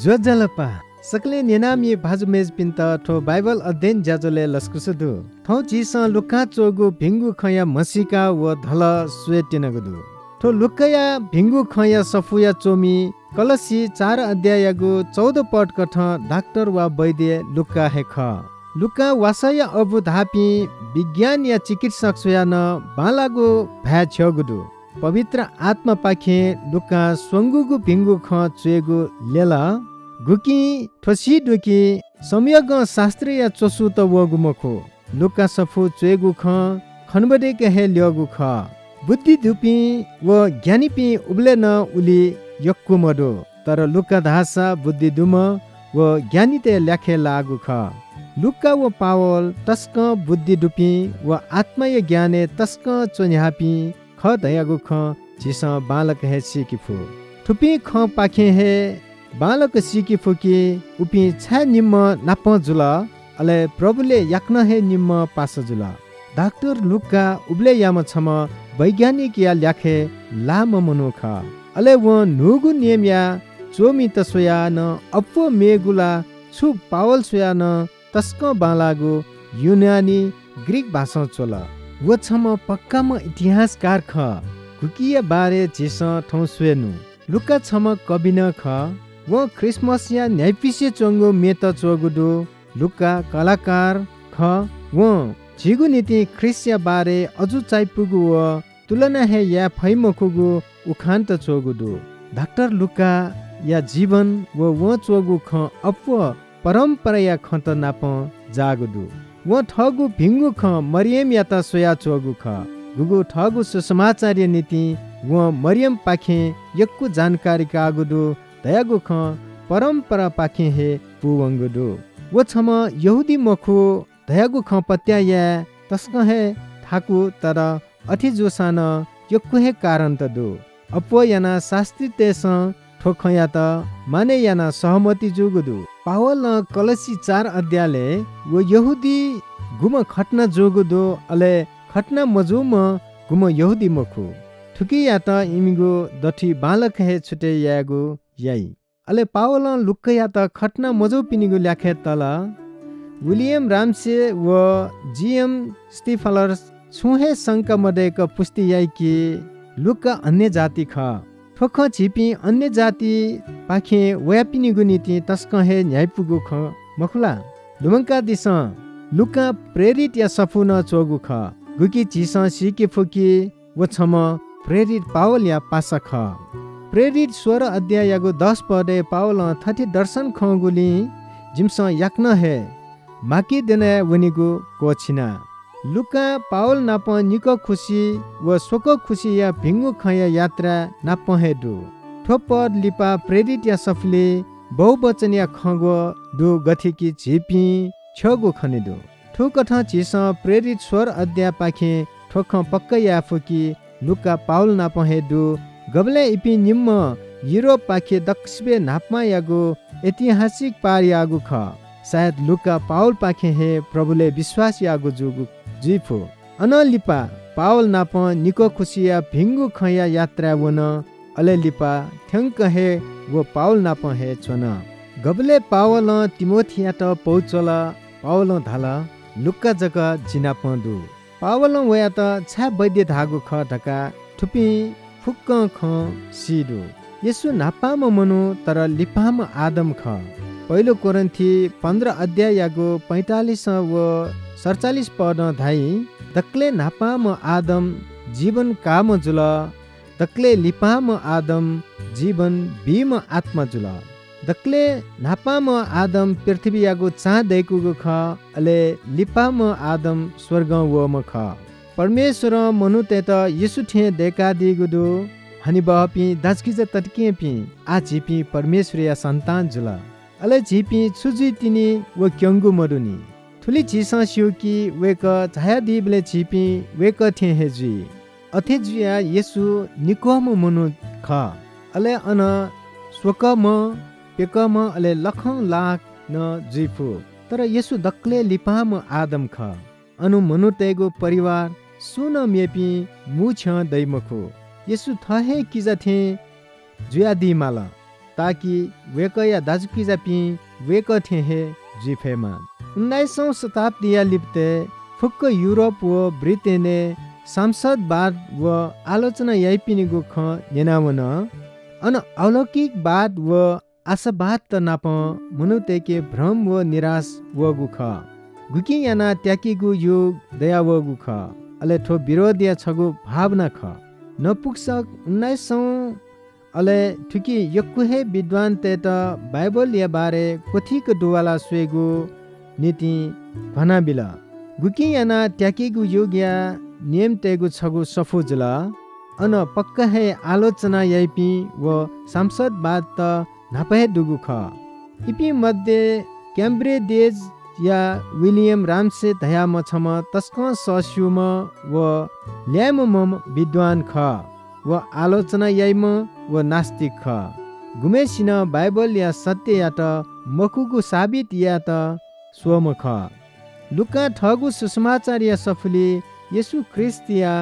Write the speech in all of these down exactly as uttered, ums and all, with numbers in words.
ज्वजलपा। सकलें न्यनामि भाजु मय्जुपिन्त थ्व बाइबल अध्ययन ज्याझ्वलय् लसकुस दु। थौं झीसं लूकां च्वःगु भिंगु खँया म्हसीका व धलः स्वये त्यनागु दु। थ्व लूकाया भिंगु खँया सफूया च्वमि कलस्सी चार अध्याययागु चौध पद कथं डाक्टर वा वैद्य लूका हे खः। लूका वासःया अबु धाःपिं विज्ञानया चिकित्सक स्वयाः नं बांलाःगु भाय् छ्यःगु दु। पवित्र आत्मापाखें लूकां स्वंगूगु भिंगु खँ च्वयेगु ल्यल, गुकिं थ्व सी दु कि समयगं शास्त्रया च्वसुत वःगु मखु। लूका सफू च्वयेगु खँ खनेबदय्क हे ल्यःगु खः। बुद्धि दुपिं व ज्ञानीपिं उबलय् नं उलि यक्व मदु, तर लूका धाःसा बुद्धि दुम्ह व ज्ञानीतय् ल्याखय् लाःगु खः। लूका व पावल तसकं बुद्धि दुपिं व आत्माया ज्ञानय् तसकं च्वन्ह्याःपिं खः धयागु खँ झीसं बांलाक हे सीके फु। थुपिं खँपाखें हे बांलाक सीके फु कि उपिं छाय् निम्ह नापं जुल, अले प्रभुलय् याकनं हे निम्ह पासा जुल। डाक्टर लूका उबलय्‌याम्ह छम्ह वैज्ञानिकया ल्याखय् लाःम्ह मनू खः। अले वं न्हूगु नियमया च्वमित स्वयाः नं अप्वः मेगु ला छु पावल स्वयाः नं तसकं बांलाःगु यूनानी, ग्रीक भाषां च्वल। व छम्ह पक्काम्ह इतिहासकार खः। गुकिया बारे झीसं थौं स्वयेनु। लूका छम्ह कवि नं खः। वं ख्रीष्टमसया न्ह्याइपुसे च्वंगु म्येत च्वःगु दु। लूका कलाकार खः। वं झीगु निंतिं ख्रीष्टया बारे अजू चायापुगु व तुलना हे याये फइ मखुगु उखानत च्वःगु दु। डाक्टर लूकाया जीवन व वं च्वःगु खँ अप्वः परम्पराया खँत नापं जाःगु दु। वं थःगु भिंगु खँ मरियमयात स्वयाः च्वःगु खः। गुगु थःगु सुसमाचारया निंतिं वं मरियमपाखें यक्व जानकारी काःगु दु धयागु खँ परम्परापाखें हे पूवंगु दु। व छम्ह यहूदी मखु धयागु खँ पत्याः याये तसकं हे थाकु, तर अथे जूसां नं यक्व हे कारणत दु। अप्वः यानाः शास्त्रीतय्‌सं थ्व खँयात मानय् यानाः सहमति जूगु दु। पावलं कलस्सी चार अध्यायलय् व यहूदी गुम्ह खतना जूगु दु, अले खतना मजूम्ह गुम्ह यहूदी मखु। थुकियात इमिगु दथुइ बांलाक हे छुतय् यायेगु याइ। अले पावलं लूकायात खतना मजूपिनिगु ल्याखय् तल। विलियम राम्से व जी एम स्टिफलर छुं हे शंका मदय्क पुष्टि याइ कि लूका अन्य जाति खः। थ्व खँ झीपिं अन्य जातिपाखें वयापिनिगु निंतिं तसकं हे न्ह्याइपुगु खँ मखु ला? लुमंकादिसँ, लूकां प्रेरितया सफू नं च्वःगु खः, गुकी झीसं सीके फु कि व छम्ह प्रेरित पावलया पासा खः। प्रेरित सोह्र अध्याययागु दस पदय् पावलं थथे दर्शन खंगुलिं जिमिसं याकनं हे माकेडोनियाय् वनेगु क्वःछिना। लूकां पावल नाप निकःखुसी व स्वकःखुसीया भिंगु खँया यात्राय् नाप हे दु। थ्व पद लिपा प्रेरितया सफुलिइ बहुवचनया खँग्वः दु, गथे कि झीपिं छ्यःगु खने दु। थुकथं झीसं प्रेरित सोह्र अध्यायपाखें थ्व खँ पक्का याये फु कि लूका पावल नाप हे दु। गबलय् इपिं निम्ह युरोपपाखे दक्वसिबय् न्हापांयागु ऐतिहासिक पार याःगु खः। सायद लूका पावलपाखें हे प्रभुलय् विश्वास याःगु जूगु जुइ फु। अनं लिपा पावल नाप निकःखुसीया भिंगु खँया यात्राय् वन। अले लिपा थ्यंक हे व पावल नाप हे च्वन। गबलय् पावलं तिमोथीयात पौ च्वल, पावलं धाल, "लूका जक जि नाप दु।" पावलं वयात छाय् वैद्य धाःगु खः धकाः थुपिं फुक्कं खँ सी दु। येशू न्हापांम्ह मनू, तर लिपांम्ह आदम खः। पहिलो कोरिन्थी पन्ध्र अध्याययागु पैंतालिस व सतचालिस पदं धाइ, "दकलय् न्हापांम्ह आदम जीवन काःम्ह जुल, दकलय् लिपांम्ह आदम जीवन बीम्ह आत्मा जुल।" दकलय् न्हापांम्ह आदम पृथ्वीयागु चां दय्कूगु खः, अले लिपांम्ह आदम स्वर्गं वःम्ह खः। परमेश्वरं मनूतय्त येशू थें दय्कादीगु दु। हनेबहःपिं दाजुकिजा तताकेहेँपिं, आः झीपिं परमेश्वरया सन्तान जुल। अले झीपिं छु जुइतिनि व क्यंगु मदुनि। थुलि झीसं स्यू कि वय्कः झायादीबलय् झीपिं वय्कः थें हे जुइ। अथे जुयाः येशू निकःम्ह मनू खः। अले अन स्वकःम्ह, प्यकःम्ह, अले लखं लाख नं जुइ फु। तर येशू दकलय् लिपांम्ह आदम खः। अन मनूतय्गु परिवार सुं नं मेपिं मू छ्यं दइ मखु। येशू थः हे किजा थें जुयादी माल। ताकि वय्‌कःया दाजुकिजापिं वय्‌कः थें हे जुइ फयेमा। उन्नाइसौं शताब्दीया लिपतय् फुक्क युरोप व ब्रिटेनय् सांसदवाद व आलोचना याइपिनिगु खँ न्यनावन। अन अलौकिकवाद व आशावादत नापं मनूतय्‌के भ्रम व निराश वःगु खः। गुकिं यानाः त्याकेगु युग दयावःगु खः। अले थ्व विरोधया छगू भावना खः। नपुंसक उन्नाइसौं अले थुकी यक्व हे विद्वानतय्‌त बाइबलया बारे क्वथिक दुवाला स्वयेगु निंतिं घ्वाना बिल। गुकिं यानाः त्याकेगु युगया नियमतय्‌गु छगू सफू जुल। अन पक्का हे आलोचना याइपिं व सांसदवादत न्हापा हे दुगु खः। इपिं मध्ये क्याम्ब्रिजया विलियम राम्से धयाम्ह छम्ह तसकं सःस्यूम्ह व ल्याय्म्ह विद्वान खः। व आलोचना याइम्ह व नास्तिक खः। गुम्हय्‌सिनं बाइबलया सत्ययात मखुगु साबित यायेत स्वःम्ह खः। लूकां थःगु सुसमाचारया सफुलिइ येशू ख्रीष्टया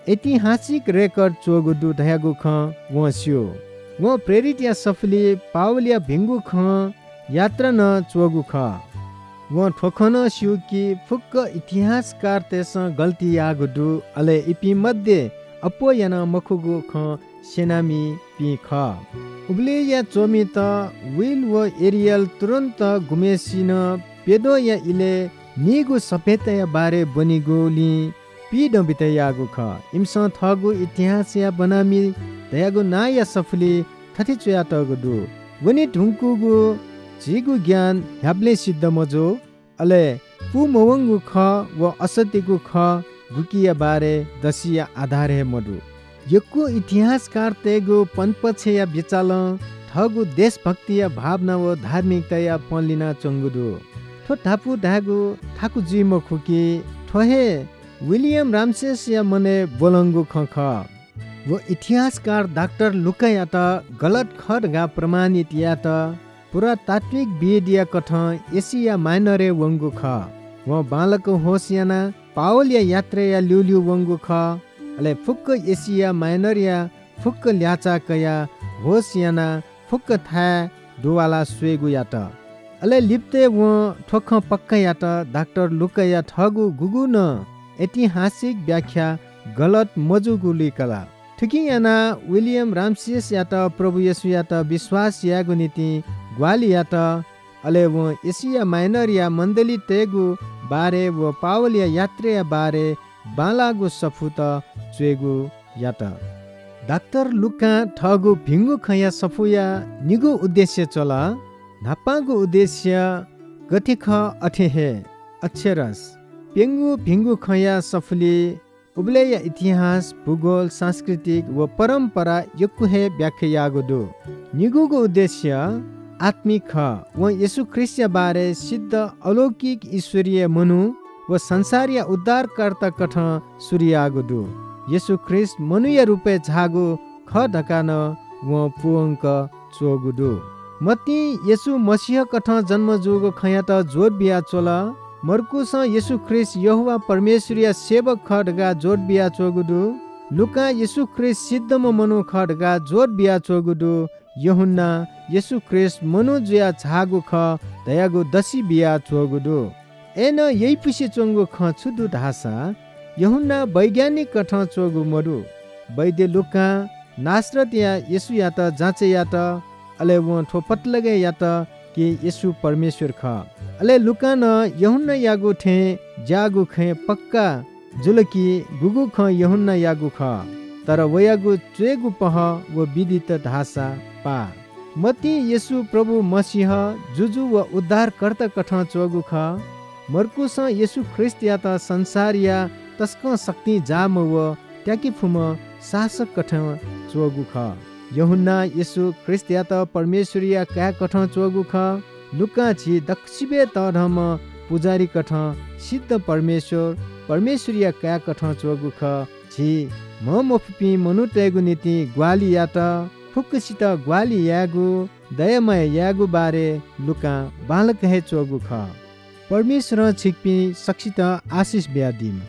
ऐतिहासिक रेकर्ड च्वःगु दु धयागु खँ वं स्यू। वं प्रेरितया सफुलिइ पावलया भिंगु खँ यात्रा नं च्वःगु खः। वं थ्व खँ नं स्यू कि फुक्क इतिहासकारतय्‌सं गल्ती याःगु दु, अले इपिं मध्ये अप्वः यानाः मखुगु खँ स्यनामिपिं खः। उबलय्‌या च्वमित विल व एरियल तुरुन्त गुम्हय्‌सिनं प्यद्वःया इलय् नीगू सभ्यताया बारे ब्वनीगुलिं पिइदँ बितयागु खः। इमिसं थःगु इतिहासया ब्वनामि धयागु नांया सफुलिइ थथे च्वयातःगु दु – वने धुंकूगु झीगु ज्ञान न्ह्याबलें सिद्ध मजू, अले पूमवंगु खः व असत्यगु खः गुकिया बारे दसिया आधार हे मदु। यक्व इतिहासकारतय्‌गु पनपक्षया बिचालं थःगु देशभक्तिया भावना व धार्मिकताया पँ लिनाच्वंगु दु। थ्व धापू धायेगु थाकु जुइ मखु कि थ्व हे विलियम रामसेसया मनय् ब्वलंगु खँ खः। व इतिहासकार डाक्टर लूकायात गलत खः धकाः प्रमाणित यायेत पुरातात्विकविदया कथं एसिया माइनरय् वंगु खः। वं बांलाक होश यानाः पावलया यात्राया ल्यूल्यू वंगु खः। अले फुक्क एसिया माइनरया फुक्क ल्याःचाः कयाः होश यानाः फुक्क थाय् दुवाला स्वयेगु यात। अले लिपतय् वं थ्व खँ पक्का यात, डाक्टर लूकाया थःगु गुगुं नं ऐतिहासिक व्याख्या गलत मजूगु लुइकल। थुकिं यानाः विलियम रामसेसयात प्रभु येशूयात विश्वास यायेगु निंतिं ग्वाहालि यात। अले वं एसिया माइनरया मण्डलीतय्‌गु बारे व पावलया यात्राया बारे बांलाःगु सफूत च्वयेगु यात। डाक्टर लूकां थःगु भिंगु खँया सफूया निगू उद्देश्य च्वल। न्हापांगु उद्देश्य गथे खः अथे हे अक्षरश। प्यंगू भिंगु खँया सफुलिइ उबलय्‌या इतिहास, भूगोल, सांस्कृतिक व परम्परा यक्व हे व्याख्या याःगु दु। निगूगु उद्देश्य आत्मिक खः। वं येशू ख्रीष्टया बारे सिद्ध अलौकिक ईश्वरीय मनू व संसारया उद्धारकर्ता कथं सुरु याःगु दु। येशू ख्रीष्ट मनूया रूपय् झाःगु खः धकाः नं वं पूवंक च्वःगु दु। मत्तीं येशू मसीह कथं जन्म जूगु खँयात जोड बियाच्वल। मर्कूसं येशू ख्रीष्ट यहोवा परमेश्वरया सेवक खः धकाः जोड बियाच्वःगु दु। लूकां येशू ख्रीष्ट सिद्धम्ह मनू खः धकाः जोड बियाच्वःगु दु। यूहन्नां येशू ख्रीष्ट मनू जुयाः झाःगु खः धयागु दसि बियाच्वःगु दु। अय्‌नं यइपुसे च्वंगु खँ छु दु धाःसा, यूहन्नां वैज्ञानिक कथं च्वःगु मदु। वैद्य लूकां नासरतया येशूयात जाँचय् यात, अले वं थ्व पत्ता लगय् यात कि येशू परमेश्वर खः। अले लूकां नं यूहन्नायागु थें ज्याःगु खँय् पक्का जुल कि गुगु खँ यूहन्नायागु खः, तर वयागु च्वयेगु पहः व विधित धाःसा पाः। मत्तीं येशू प्रभु मसीह, जुजु व उद्धारकर्ता कथं च्वःगु खः। मर्कूसं येशू ख्रीष्टयात संसारया तसकं शक्तिं जाःम्ह व त्याके फुम्ह शासक कथं च्वःगु खः। यूहन्नां येशू ख्रीष्टयात परमेश्वरया काय् कथं च्वःगु खः। लूकां झी दक्वसिबय् तःधंम्ह पुजाहारी कथं सिद्ध परमेश्वर, परमेश्वरया काय् कथं च्वःगु खः। झी म्ह मफुपिं मनूतय्‌गु निंतिं ग्वाहालि यात। फुक्कसित ग्वाहालि यायेगु, दया माया यायेगु बारे लूकां बांलाक हे च्वःगु खः। परमेश्वरं छिकपिं सकसित आशिष बियादीमा।